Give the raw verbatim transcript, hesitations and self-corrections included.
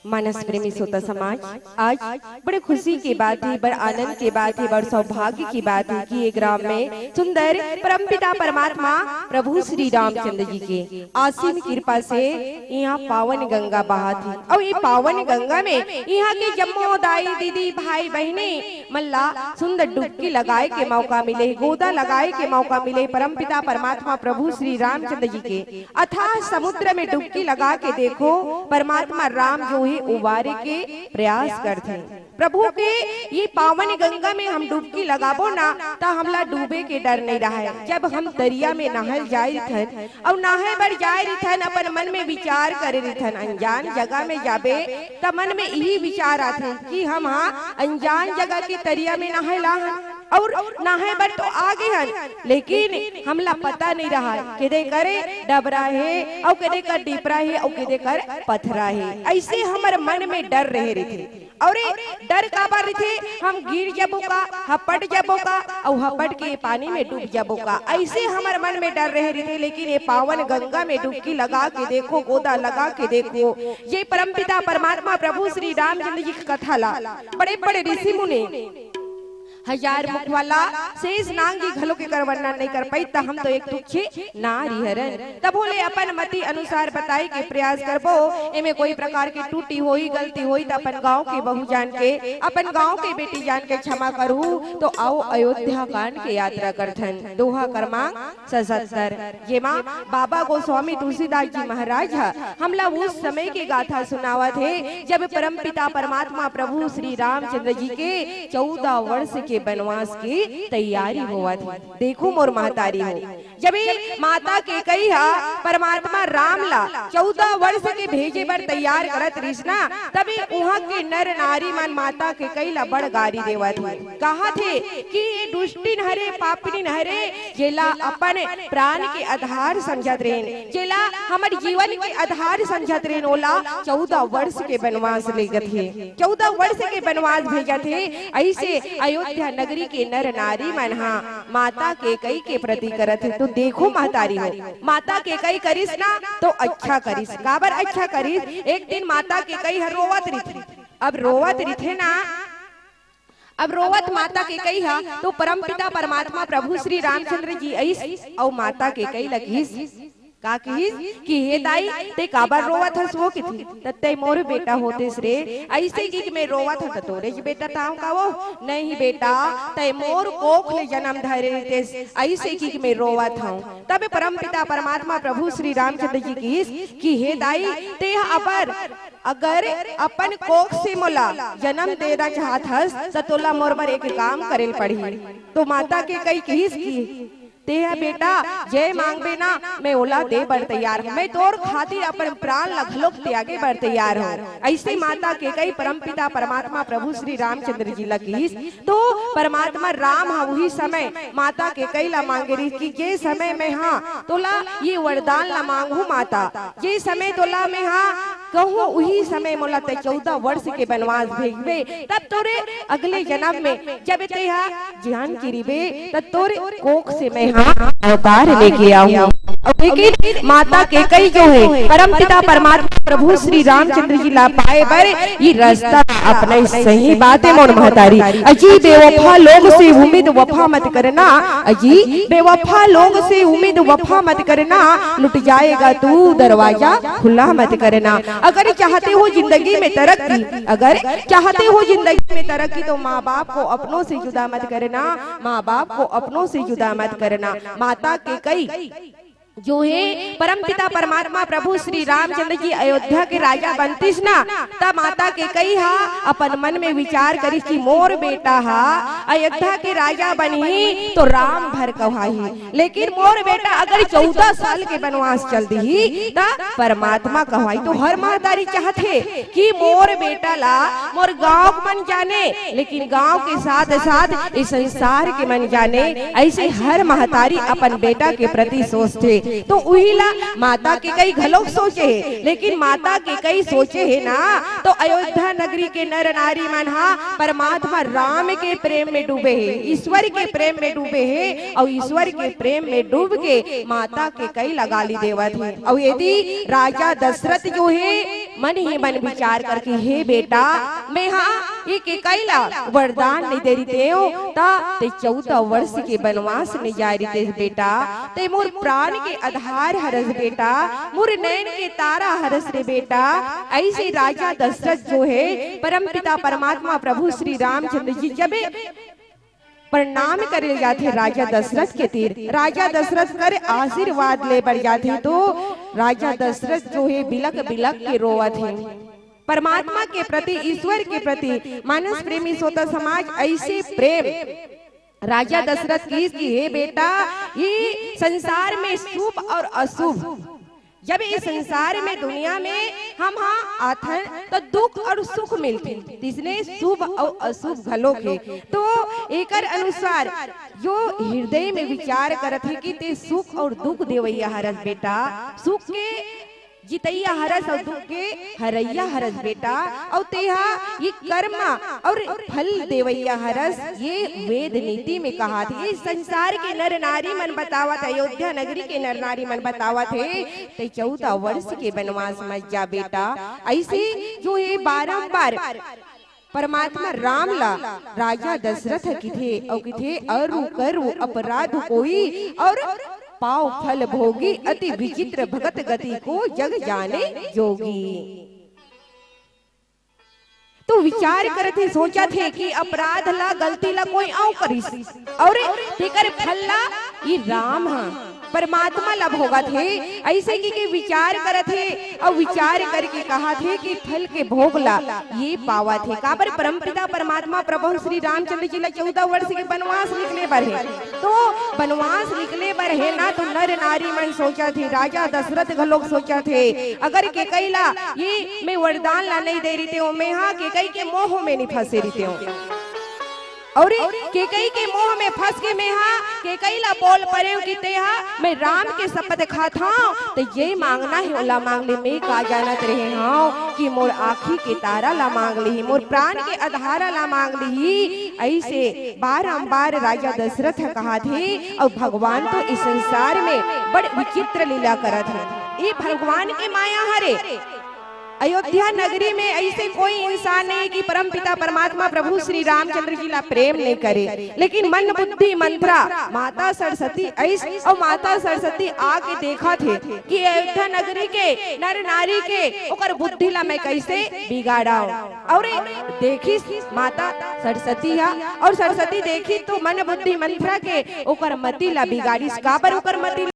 मानस प्रेमी श्रोता समाज, आज बड़े खुशी के बात हे, बड़ आनंद के बात हे, बड़ सौभाग्य के बात हे कि ये ग्राम में सुंदर परमपिता परमात्मा प्रभु श्री रामचंद्र जी के असीम कृपा से इहाँ पावन गंगा बहत हे। अउ ये पावन गंगा में इहाँ के जम्मो दाई, दीदी, भाई, बहिनी मन ला सुंदर डुबकी लगाए के मौका मिले, गोदा लगाए के मौका मिले परमपिता परमात्मा प्रभु श्री रामचंद्र जी के अथाह समुद्र में डुबकी लगा के देखो, परमात्मा राम जो हे उबारे के प्रयास करथे। प्रभु के ये पावन गंगा में हम डुबकी लगाबो ना, त हमला डूबे के डर नइ रहय। जब हम दरिया में नहाय ल जाय रिथन अउ नहाय बर जाय रिथन, अपन मन में विचार करे रिथन, अनजान जगह में जाबे त मन में इही विचार आथे कि हम हा अनजान जगह के तरिया में नहाय ला हन अउ नहाय बर तो आ गे हन, लेकिन हमला पता नइ रहय केदे कर डबरा हे अउ केदे कर डिपरा हे अउ केदे कर पथरा हे। अइसे हमर मन में डर रहे रिथे। अउ ये डर काबर रिथे? हम गिर जबो का, हपट जबो का, अउ हपट के पानी में डूब जबो का, अइसे हमर मन में डर रहे रिथे। लेकिन ये पावन गंगा में डुबकी लगा के देखो, गोदा लगा के देखो, ये परमपिता परमात्मा प्रभु श्री रामचंद्र जी के कथा ला बड़े बड़े ऋषि मुनि हजार मुख वाला शेष नाग जी घलो के कर वर्णन नइ कर पाई, त हम तो एक तुच्छे नारी हरन। तभो ले अपन मति अनुसार बताए के प्रयास करबो। एमे कोई प्रकार के त्रुटि होई, गलती होई, त अपन गांव के बहू जान के, अपन गांव के बेटी जान के क्षमा करू। तो आओ अयोध्या कांड के यात्रा करथन। दोहा क्रमांक सतहत्तर, जेमा बाबा गोस्वामी तुलसीदास जी महाराज ह हमला उस समय के गाथा सुनावत हे, जब परमपिता परमात्मा प्रभु श्री रामचंद्र जी के चौदह वर्ष के बनवास के तैयारी होवत हे। देखो मोर महतारी हो, जब ये माता केकई ह परमात्मा राम ला चौदह वर्ष के भेजे बर तैयार करत रिहिस ना, तब ये उहाँ के नर नारी मन माता केकई ला बड़ गारी देवत हे। कहत हे कि ये दुष्टिन हरे, पापिन हरे, जेला अपन प्राण के आधार समझत रहेन, जेला हमर जीवन के आधार समझत रहेन, ओला चौदह वर्ष के बनवास लेगत हे, चौदह वर्ष के बनवास भेजत हे। अइसे अयोध्या नगरी के नर नारी मन हा माता केकई के प्रति करत हे। तो देखो महतारी हो, माता केकई करिस ना तो अच्छा करिस। काबर अच्छा करिस? एक दिन माता केकई ह रोवत रिथे। अब रोवत रिथे ना, अब रोवत माता केकई ह तो परमपिता परमात्मा प्रभु श्री रामचंद्र जी अइस अउ माता केकई ल किहिस, का किहिस कि हे दाई, तैं काबर रोवत हस वो किथे? त तैं मोर बेटा होतेस रे, अइसे कि मैं रोवत हंव त तोरेच बेटा थांव का वो? नहीं बेटा, तैं मोर कोख ले जनम धरे रितेस, अइसे कि मैं रोवत हंव। तब परमपिता परमात्मा प्रभु श्री रामचंद्र जी किहिस कि हे दाई, तैं ह अबर अगर अपन कोख से मोला जनम देना चाहत हस, त तोला मोर बर एक काम करे ल पड़ही। तो माता केकई किहिस कि तैं ह बेटा, जे मांगबे ना, मैं ओला दे बर तैयार हंव। मैं तोर खातिर अपन प्राण ला घलोक त्यागे बर तैयार हंव। अइसे माता केकई परमपिता परमात्मा प्रभु श्री रामचंद्र जी ला किहिस, तो परमात्मा राम ह उही समय माता केकई ला मांगे रिहिस कि जे समय मैं हा तोला ये वरदान ला मांगहूं माता, जे समय तोला मैं हा कहूं, उही समय मोला तैं चौदह वर्ष के बनवास भेजबे, तब तोरे अगले जनम में जब तैं हा जानकी रिबे, त तोरे कोख से मैं हा अवतार लेके आहूं। अउ लेकिन माता केकई जो हे, परमपिता परमात्मा प्रभु श्री रामचंद्र जी ला पाए बर ये रस्ता अपनाइस। सही बात हे मोर महतारी। अजी बेवफा लोग से उम्मीद वफा मत करना, अजी बेवफा लोग से उम्मीद वफा मत करना, लुट जाएगा तू दरवाजा खुला मत करना। अगर चाहते हो जिंदगी में तरक्की, अगर चाहते हो जिंदगी में तरक्की, तो माँ बाप को अपनों से जुदा मत करना, माँ बाप को अपनों से जुदा मत करना। माता केकई जो हे परमपिता परमात्मा प्रभु श्री रामचंद्र जी अयोध्या के राजा बनतिस ना, त माता केकई हा अपन मन में विचार करिस कि मोर बेटा हा अयोध्या के राजा बनही तो राम भर कहाही, लेकिन मोर बेटा अगर चौदह साल के बनवास चल दिही त परमात्मा कहाही। तो हर महतारी चाहत हे कि मोर बेटा ला मोर गांव के मन जाने, लेकिन गांव के साथ साथ इस संसार के मन जाने। अइसे हर महतारी अपन बेटा के प्रति सोचथे। तो उही ला माता केकई घलोक सोचे हे, लेकिन माता केकई सोचे हे ना, तो अयोध्या नगरी के नर नारी मन हा परमात्मा राम के प्रेम में डूबे हे, ईश्वर के प्रेम में डूबे हे, अउ ईश्वर के प्रेम में डूब के माता केकई ला गारी देवत हे। अउ यदि राजा दशरथ जो हे, मन ही मन विचार करके, हे बेटा, मैं हा ये केकई ला वरदान नइ दे रितेव, त ते चौदह वर्ष के बनवास में जाय रितेस बेटा। ते मोर प्राण के आधार हरस बेटा, मोर नैन के तारा हरस रे बेटा। अइसे राजा दशरथ जो हे, परमपिता परमात्मा प्रभु श्री रामचंद्र जी जब प्रणाम करे जाथे राजा दशरथ के तीर, राजा दशरथ कर आशीर्वाद ले बर जाथे, तो राजा दशरथ जो हे बिलक बिलक के रोवत हे। परमात्मा के प्रति, ईश्वर के प्रति मानस प्रेमी श्रोता समाज अइसे प्रेम राजा दशरथ किहिस कि हे बेटा, ये संसार में शुभ और अशुभ, जब ये संसार में, दुनिया में हम हा आथन, तो दुख और सुख मिलथे, तिसने शुभ और अशुभ घलोक हे। तो एकर अनुसार जो हृदय में विचार करत हे कि ते सुख और दुख देवइया हरस बेटा, सुख के जितइया हरस और दुख के हरइया हरस बेटा, अउ तेहा ये कर्म और फल देवइया हरस, ये वेद नीति में कहाथे, ये संसार के नर नारी मन बतावत हे, अयोध्या नगरी के नर नारी मन बतावत हे, ते चौदह वर्ष के बनवास मत जा बेटा। अइसे जो हे बारंबार परमात्मा राम ला राजा दशरथ ह किथे, अउ किथे, "अरु करु अपराध कोई, और पाव फल भोगी, अति विचित्र भगत गति को जग जाने जोगी।" तो विचार करत हे, सोचत हे कि अपराध ला, गलती ला कोई अउ करिस, और तेकर फल ला ये राम ह, परमात्मा ला भोगत हे। अइसे कि, कि विचार करत हे, अउ विचार करके कहत हे कि फल के भोग ला ये पावत हे। काबर? परमपिता परमात्मा प्रभु श्री रामचंद्र जी ला चौदह वर्ष के बनवास निकले बर हे। तो बनवास निकले बर हे ना, तो नर नारी मन सोचत हे, राजा दशरथ घलोक सोचत हे, अगर केकई ला ये मैं वरदान ला नइ दे रितेव, मैं हा केकई के मोह में नइ फंसे रितेव। अउ केकई के मोह में फंस के मैं हा केकई ला बोल परेव कि तेहा, मैं राम के शपथ खात हंव, त ये मांगना हे, ओला मांग ले। मैं का जानत रहे हंव कि मोर आँखी के तारा ला मांग लिही, मोर प्राण के अधारा ला मांग लिही। अइसे बारंबार राजा दशरथ ह कहत हे, अउ भगवान तो इस संसार में बड़ विचित्र लीला करत हे। ये भगवान के माया हरे। अयोध्या नगरी में अइसे कोई इंसान नहीं कि परमपिता परमात्मा प्रभु श्री रामचंद्र जी ला प्रेम नहीं करे, लेकिन मन बुद्धि मंथरा माता सरस्वती अइस, अउ माता सरस्वती आके देखत हे कि अयोध्या नगरी के नर नारी के ओकर बुद्धि ला मैं कइसे बिगाड़व। अउ देखिस माता सरस्वती हा, अउ सरस्वती देखिस तो मन बुद्धि मंथरा के ओकर मति ला बिगाड़िस। काबर ओकर मति